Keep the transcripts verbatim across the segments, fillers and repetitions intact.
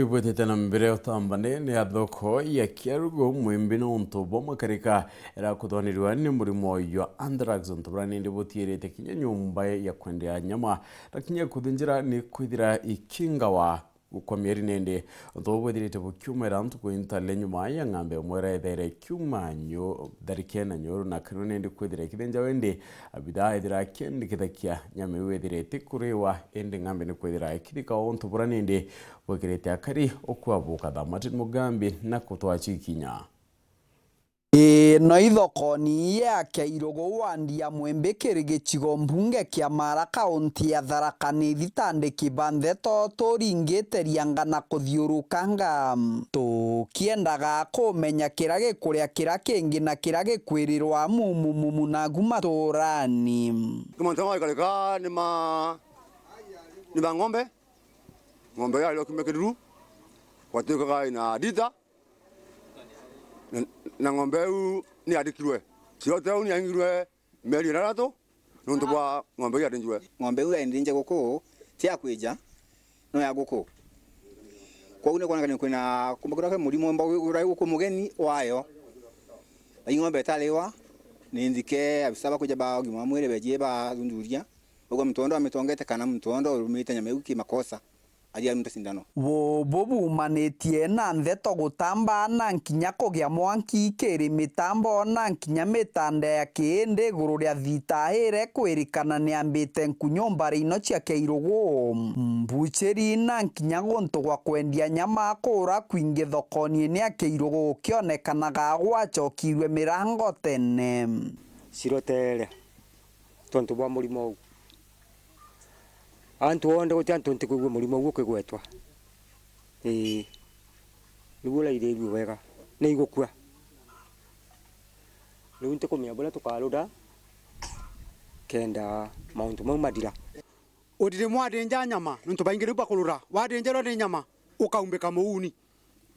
Gwetete na mbere utambane ni athoko ya Kiarugo Mwimbi nontu bwa makarika era kuthwanirwa ni murimo jwa anthrax, untu buria nindi butiirite kinya nyumba ya kwendia nyama na kinya kuthinjira ni kwithira ikingawa kwa mieri nindi. Untu buu bwithirite bukiumira ntuku intale nyuma ya ng'ambe imwe irethaire ikiuma nyu-, tharike na nyuru na kanu nindi kwithira ikithinjawa indi abithaa ethira akiendekithakia nyama iu ethira itikuriwa indi ng'ambe ni kwithira ikithika untu buria nindi bwikirite akari ukua bukatha. Martin Mugambi na kutwachi kinya. Ii no ithokoni ya Kiairugu wandi ya Mwimbi kiri gicigo mbunge kia Mara kaunti ya Tharaka Nithi ta ndiki ba ntheto turingite rianga na kuthiurukanga tukiendaga kumenya kira gikuria kira kingi na kira gikwirirwa mumu mumu nagu maturani. Mantu maikarika ni ma ni ma ng'ombe. Ng'ombe iu yarirwe kiumia kithuru, gwatuikaga ina ndita, na, na ng'ombe iu ni yandikirwe. Cirote iu ni yaingirwe mieri ithathatu, nontu bwa ng'ombe iu yathĩnjirwe. Ng'ombe iu yaendinje guku, ti ya kwija, no ya guku. Kwou ni kwonekana kwina kumba kuria kwi murimo umba urai guku mugeni wayo. Na i ng'ombe itariwa, ni nthike, abisa ba kuja ba ugima wa mwiri bejie bathuthuria. Uguo muntu wonthe wamitongete kana muntu wonthe urumite nyama iu kimakosa, aria arunta sindano. Bubu bumanitie na ntheto gutamba na nkinya kugia mwanki kiri mitambo na nkinya mitanda ya kiindi iguru ria thita ire kwirikana niambite nku nyumba ino cia Kiairugu, mbucheri na nkinya guntu gwa kwendia nyama kuura kwingi thokoni ni ya Kiairugu gukionekanaga gwacokirwe mirango tene. Cirotere. Tontu bwa murimo uu. Antu onthe guti antu ntikwigua murimo uu ukigwetwa. Ii. Niu uraiririu wega. Ni igukua. Riu ntikumenya buria tukarura kenda mauntu mau mathira. Uthiri mwathĩnja nyama, nontu baingĩ rĩu bakurura, wathĩnjĩrwo nĩ nyama, ukaumbĩka mũuni.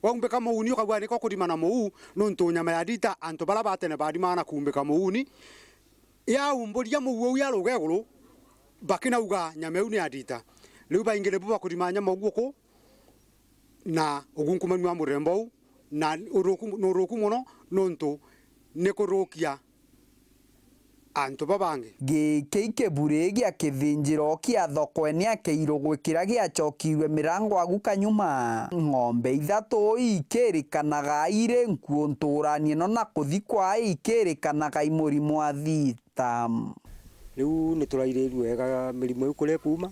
Waumbĩka mũuni, ukauga niko kurimana mũu, nontu nyama ya ndita, antu bara ba tene barimaga na kuumbĩka mũuni. Yaumbũria mũu uu yaruga iguru, bakinauga nyama iu ni ya ndita. Riu baingĩ nĩbu bakurima nyama uguku, na ugunkumanu wa muremba uu, na uruku, nuruku mono, nontu ni kuthukia antu babangi. Giki i kiburi gia kithinjiro kia thokone ya Kiairugu kiria giacokirwe mirango agu kanyuma. Ng'ombe ithatu ikirikanaga iri nkuu nturani ino na kuthikwa ikirikanaga i murimo wa thita. Riu ni turairirue wega mirimo iu kuria ikuuma,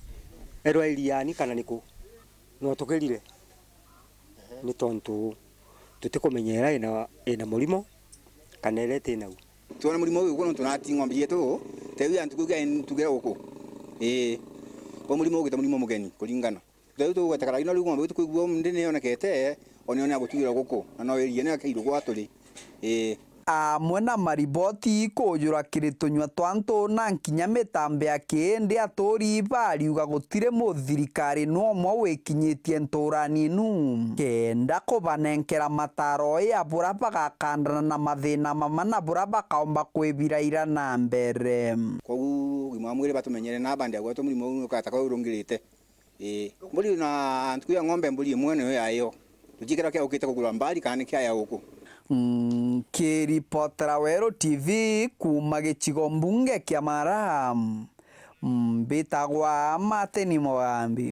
erwa iriani kana ni ku, no tukirire. Ni tontu tutikumenyera ina, ina murimo kana iria iti nau. Twona murimo uyu guku nontu nati ng'ombe cietu, teeu ya ntuku iu ya ntuku iria guku. Ii. Kwa murimo ugite murimo mugeni kuringana. Teeu tugwetekara ino riu ng'ombe iu tukwigua umunthi ni yonekete, o niyo ni ya gutugira guku, na no iriani ya Kiairugu turi. Ii. Amwe na mariboti kujura kiri tunyua twa antu na nkinya mitambo ya kiindi, aturi bariuga gutiri muthirikari nu umwe wikinyitie nturani inu kenda kubanenkera mataro ya buria bagakandana na mathina mama na buria bakaumba kwibiraira na mbere. Kwou ugima wa mwiri batumenyere na bandi agwetwe murimo uu ukataka urungirite. Ii. Mburi na ntuku ya ng'ombe, mburi imwe niyo yayo. Tutikira kia ukite kugura mbari kana ni kia ya uku. Nkiripotera Weru T V kuuma gicigo mbunge kia Mara, mbitagwa Martin Mugambi.